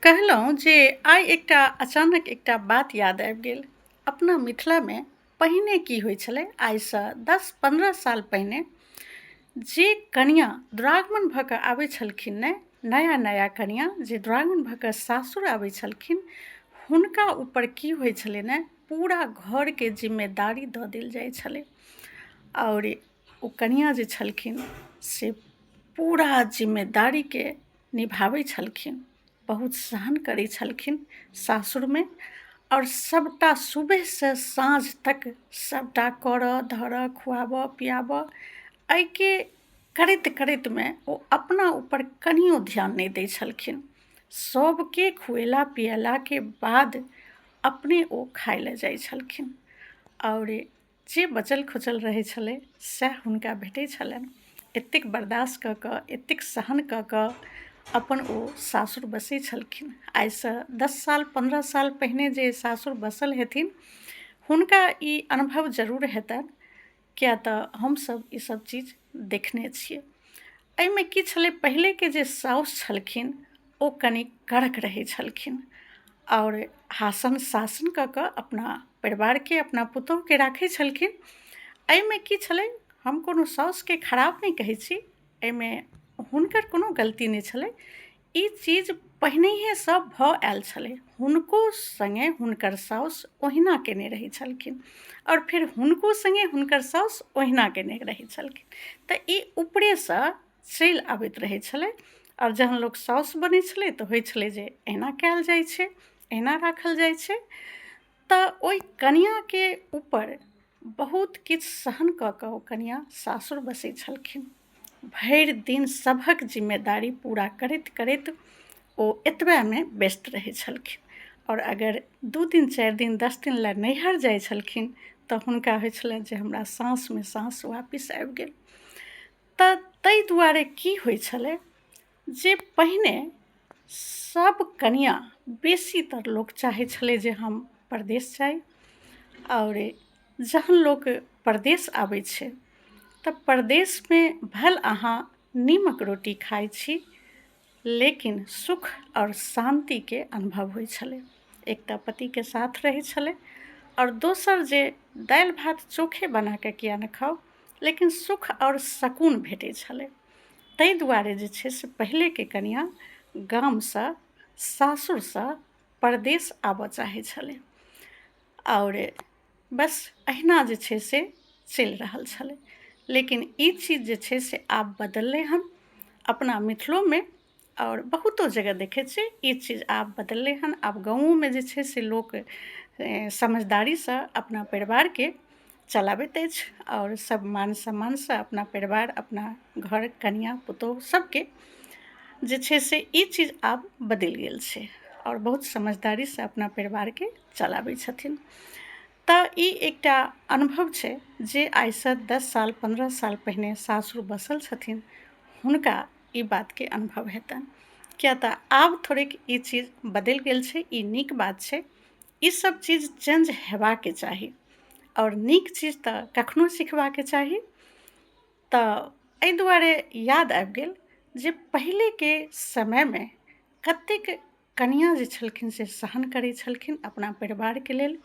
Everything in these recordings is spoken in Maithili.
कहलहुँ जे आइ एकटा अचानक एकटा बात याद आबि गेल। अपना मिथिलामे पहिने की होइ छलै, आइसँ 10-15 साल पहिने जे कनिआँ दुरागमन भऽ कऽ आबै छलखिन ने, नया नया कनिआँ जे दुरागमन भऽ कऽ सासुर आबै छलखिन, हुनका ऊपर की होइ छलै ने, पूरा घरके जिम्मेदारी दऽ देल जाइ छलै। आओर ओ कनिआँ जे छलखिन से पूरा जिम्मेदारीके निभाबै छलखिन, बहुत सहन करै छलखिन सासुरमे। आओर सभटा सुबहसँ साँझ तक सभटा करऽ धरऽ, खुआबऽ पियाबऽ, एहिके करैत करैतमे ओ अपना ऊपर कनियो ध्यान नहि दै छलखिन। सभके खुएला पिएलाके बाद अपने ओ खाइ लए जाइ छलखिन। आओर जे बचल खुचल रहै छलै सएह हुनका भेटै छलनि। एतेक बर्दाश्त कऽ कऽ, एतेक सहन कऽ कऽ अपन ओ सासुर बसै छलखिन। आइसँ 10 साल 15 साल पहिने जे सासुर बसल हेथिन हुनका ई अनुभव जरूर हेतनि, किए तऽ हमसभ ईसभ चीज देखने छियै। एहिमे की छलै, पहिलेके जे साउस छलखिन ओ कनि कड़क रहै छलखिन आओर हासन शासन कऽ कऽ अपना परिवारके, अपना पुतोहुके राखै छलखिन। एहिमे की छलै, हम कोनो साउसके खराब नहि कहै छी, एहिमे हुनकर कोनो गलती नहि छलै। ई चीज पहिनहिएसँ भऽ आयल छलै, हुनको सङ्गे हुनकर साउस ओहिना कयने रहै छलखिन आओर फेर हुनको सङ्गे हुनकर साउस ओहिना कयने रहै छलखिन। तऽ ई ऊपरेसँ चलि आबैत रहै छलै। आओर जहन लोक साउस बनै छलै तऽ होइ छलै जे एना कयल जाइ छै, एना राखल जाइ छै। तऽ ओहि कनिआँके ऊपर बहुत किछु सहन कऽ कऽ ओ कनिआँ सासुर बसै छलखिन। भरि दिन सभक जिम्मेदारी पूरा करैत करैत ओ एतबेमे व्यस्त रहै छलखिन। आओर अगर 2 दिन 4 दिन 10 दिन लए नैहर जाइ छलखिन तऽ हुनका होइ छलनि जे हमरा साँसमे साँस वापिस आबि गेल। तऽ ताहि दुआरे की होइ छलै जे पहिने सब कनिआँ बेसीतर लोक चाहै छलै जे हम परदेश जाइ। आओर जहन लोक परदेश आबै छै तऽ परदेशमे भल अहाँ नीमक रोटी खाइ छी, लेकिन सुख आओर शान्तिके अनुभव होइ छलै। एकटा पतिके साथ रहै छलै आओर दोसर जे दालि भात चोखे बनाकऽ किया नहि खाउ, लेकिन सुख आओर सकून भेटै छलै। ताहि दुआरे जे छै से पहिलेके कनिआँ गामसँ सासुरसँ परदेश आबऽ चाहै छलै। आओर बस अहिना जे छै से चलि रहल छलै। लेकिन ई चीज जे छै से आब बदललै हन अपना मिथिलोमे, आओर बहुतो जगह देखै छियै ई चीज आब बदललै हन। आब गाँवोमे जे छै से लोक समझदारीसँ अपना परिवारके चलाबैत अछि आओर सब मान सम्मानसँ अपना परिवार, अपना घर, कनिआँ, पुतोहु सबके जे छै से ई चीज आब बदलि गेल छै आओर बहुत समझदारीसँ अपना परिवारके चलाबै छथिन। तऽ ई एकटा अनुभव छै जे आइसँ 10 साल 15 साल पहिने सासुर बसल छथिन हुनका ई बातके अनुभव हेतनि, किया तऽ आब थोड़ेक ई चीज बदलि गेल छै। ई नीक बात छै, ई सब चीज चेंज हेबाके चाही आओर नीक चीज तऽ कखनो सिखबाके चाही। तऽ एहि दुआरे याद आबि गेल जे पहिलेके समयमे कतेक कनिआँ जे छलखिन से सहन करै छलखिन अपना परिवारके लेल,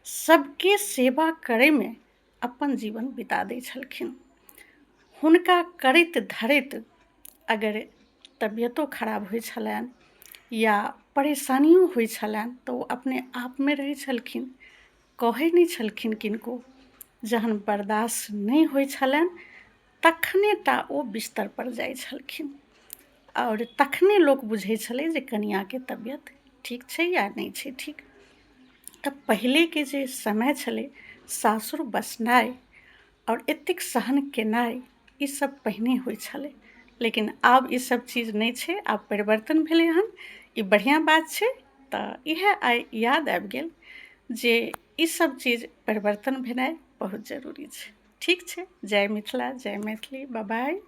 सबके सेवा करैमे अपन जीवन बिता दै छलखिन। हुनका करैत धरैत अगर तबियतो खराब होइ छलनि या परेशानियो होइ छलनि तऽ ओ अपने आपमे रहै छलखिन, कहै नहि छलखिन किनको। जहन बर्दाश्त नहि होइ छलनि तखने टा ओ बिस्तर पर जाइ छलखिन आओर तखने लोक बुझै छलै जे कनिआँके तबियत ठीक छै या नहि छै ठीक। तऽ पहिलेके जे समय छलै सासुर बसनाइ आओर एतेक सहन केनाइ ई सब पहिने होइ छलै, लेकिन आब ई सब चीज नहि छै, आब परिवर्तन भेलै हन, ई बढ़िआँ बात छै। तऽ इएह आइ याद आबि गेल जे ई सब चीज परिवर्तन भेनाइ बहुत जरूरी छै। ठीक छै, जय मिथिला, जय मैथिली, बाय बाय।